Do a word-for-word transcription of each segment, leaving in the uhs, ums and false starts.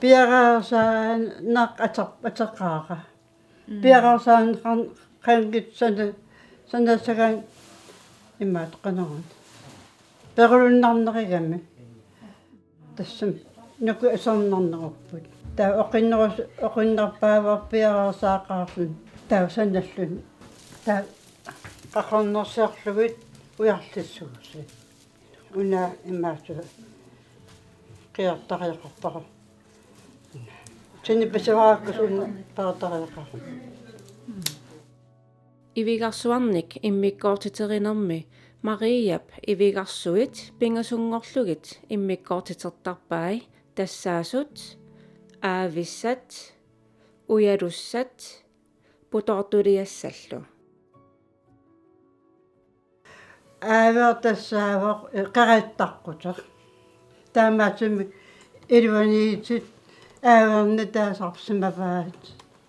Piareersaanaq ateq-, ateqaara. Mm. Piareersaanaq qan-, qanngitsani sanassagaanni imaattoqarnerani. Perulunnarnerigami. Tassami nuku asernarnerupput. Taava oqinnerus-, oqinnerpaavara piareersaaqaarluni. Taava sanalluni. Taava qaqornersiorlugit ujarlissuusi. Una imaattoq qiortariaqarpara. Sini pisivarakku suna paartariaqarami. Ivigarsuarnik immikkoortiterinermi Mariap ivigarsuit pingasunngorlugit immikkoortitertarpai tassaasut aavissat, ujalussat, putoortuliassallu. Aaveertassaavoq, eh, qerittaqquteq. Taamaattumik iluaniitsit aaveernitaasarsimavaat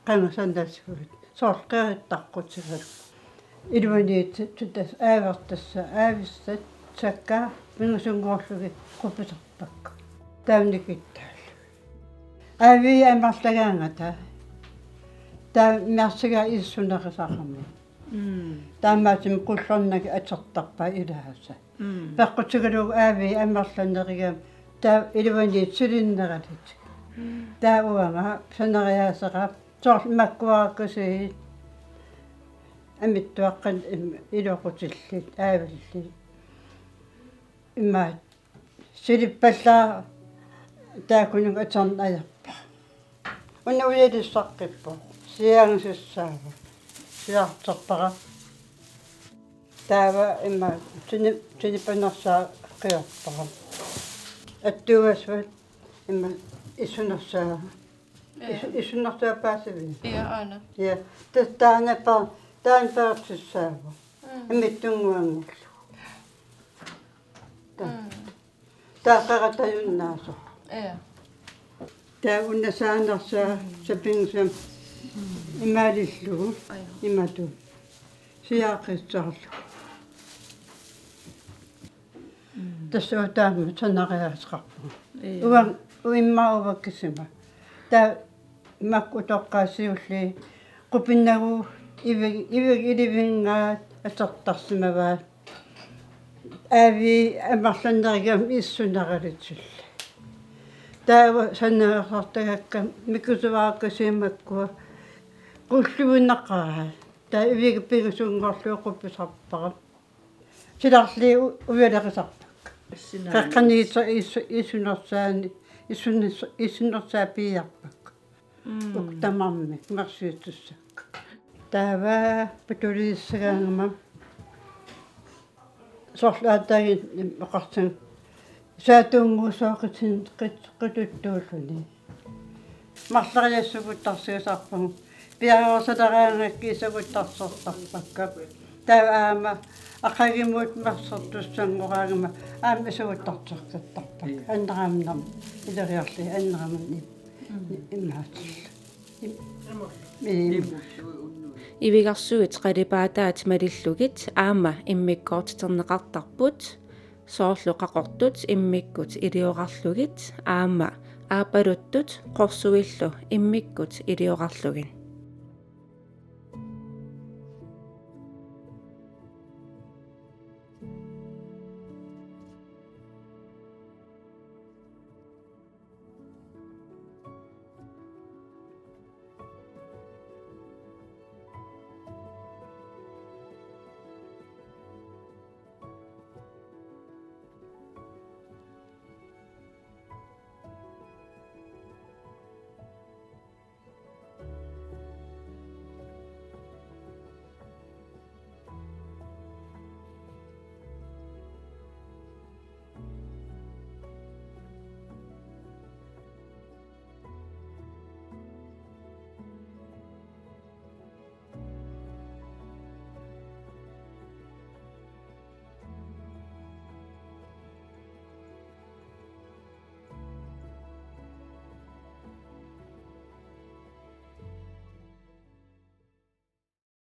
qanga sanassuit. Soorlu qerittaqquteq. Iluaniitsit tassa aaveertassaa, aavissat, sakka, pingasunngorlugit qupisarpakka. Taava nikittaallugit. Aavii amerlagaangata. Taava imersigaa issunerisarami. Mm. Taamaattumik qullornagit atortarpai ilaasa. Mm. Peqqutigalugu aavii amerlanerigami taava iluaniit silinneralitik. Mm. Taava uanga sanariaaseqarpoq soorlu makkuarakasiit amittuaqqat im-, iluaqutillit aavillit. Imaat Silippallaaq taakkununnga atorneq ajorpara. Una ujalussaqqippoq. Siaangisassaavoq. Siaartorpara. Taava ima tini-, tinippanersaa qiorpara. Attuugassuat ima issunersaa. Ja. Is-, issunersaa paasivigit? Ja, aana. Ja. Tassa taanna pa-, taanna peertussaavoq. Mm. Amittunnguanngorlugu. Ta-, mm. Taava qeratajunnaarsoq. Ja. Taava una saanarsaa sapinngisami imaalillugu. Aja. Imatut. Siaaqissaarlugu. Mm. Tassa uanga taama sanariaaseqarpunga. Ja. Uanga uimmaa uakkisima. Taava makku utoqqaat siulliit qupinnagu ivi-, ivi-, ilivinngaat atortarsimavaat. Aavii amerlanerigami issuneralitillit. Taava sanaarsartagakka mikisuarakasiit makkua qulluinnaqaat. Taava iviga pingasunngorlugu qupisarpara. Silarlii u-, ujalerisarpakka. Assinaana. Qaqqaniitsoq issu-, issunersaani, issunis-, issunersaa piiarpakka. Mm. Uku tamarmik mersuuttussakka. Taava putuliissagaangama soorlu aatsaannguaq oqarsinga saatunnguussooqatigiit qit-, qituttuulluni. Marloriassaguttarsiusarpagut. Piareersaleraangakkit isaguttarsertarpakka. Taava aamma aqaguamut mersortussanngoraangama aamma isaguttarsertarpakka. Anneramnam ileriarli anneramnip. Mm. Imaattoq. Im-, im-. Ivigarsuit qalipaataat malillugit aamma immikkoortiterneqartarput, soorlu qaqortut immikkut iliorarlugit aamma aappaluttut qorsuillu immikkut iliorarlugit.